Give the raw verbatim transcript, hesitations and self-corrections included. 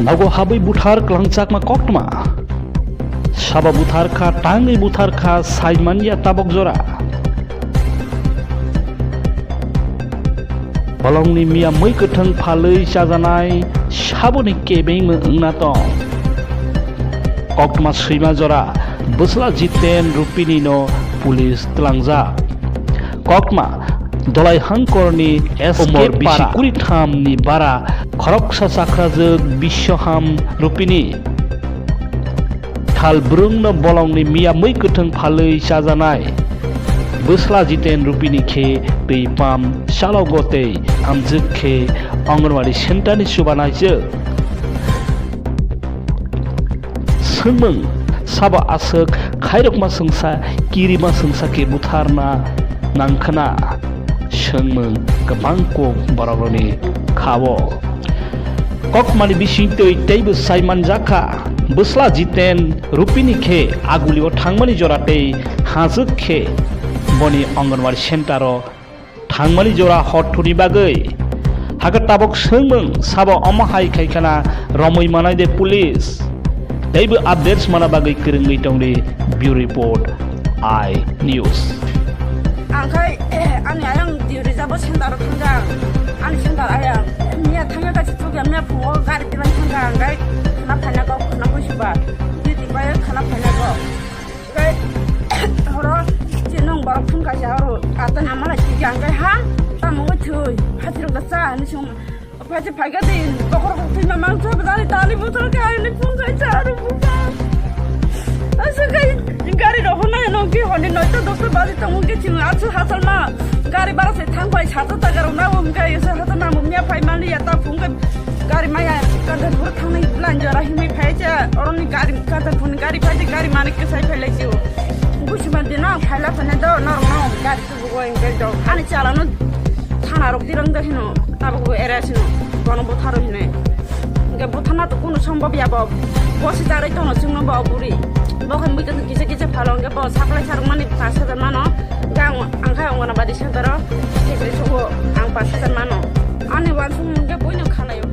Nogo habwi buthar kwlangjakma koktma. Sabo buthar kha, tangwi buthar kha, saimanya tabok jora. Bolongni miya mui kwthwng phalwi chajanai saboni kebengma wngna tong. Koktma swima jora bwsla Jiten Rupini no police twlangjak. Koktma Dolai Hangkorni Umor escape bisi para. Kuritham ni bara khoroksa chakrajwk Biswaham Rupini. Thal brwngno bolongni miya mui kwthwng phalwi chajanai bwsla Jiten Rupini khe twi pam chalogo tei hamjwk khe Anganwadi center ni chubanai jwk. Swngmung, sabo aswk khairokma swngsa, kirima swngsa khe butharna nangkhwna? Swngmung kwbang kuk borokrokni kha-o. Kokmani bisingtwi teibo sai manjakha, bwsla Jiten Rupini khe Agulio thangmani jora tei hajwk khe boni Anganwadi center-o thangmani jora hor thuni bagwi. Hakhe tabok swngmung sabo omo hai khai khana romwi manai de police? Teibo updates mana bagwi kwrwngwi tongdi Bureau Report I News. Ang khai, ani ayang di rijabo center o thangkha. Ani center ayang. Miya thangya kaisa chukya, miya phungo gari tilang thangkha. Ang khai khana phaina kok, khana buisuba. Di di bai khana phaina kok. Kai, oro, si nung borok phun kaisa oro, atan amala si jang kai ha, tamo thui, hati rok da sa, ni sung, phaji phai ga din, bokhor kok thui mamang thui, dali, dali, botol kai, ni phun kai sa, aro buka. Asa kai, gari rok hona, no ki honi, noita, dosta baji, tamo ki ching, asu hasal ma, gari bara se thang pai, sata ta garo na, um kai, sa hata na, um ya phai mani, ya ta phun kai, gari maya, Kanchanpur thangni lanjora himwi phai cha, oroni gari, Kanchanpurni gari phai cha, gari mani kwsai phai lai sio. Busi mandi no, phaila phane do, norok no, gari tubu go engke do. Ani chalano thana rok dirang de hino, tabuk go area sino, bono butharo hine. Engke buthana to kunu sombhob ya bo, bosi charai tono chwngno bo buri. Bo khe mui kisa kisa phalo engke bo supply sarok mani pash hajar mano, engke ang, ang khe Anganwadi center o, kisa kisa sobo ang pash hajar mano. Ani wansuk mungke buino khanayo.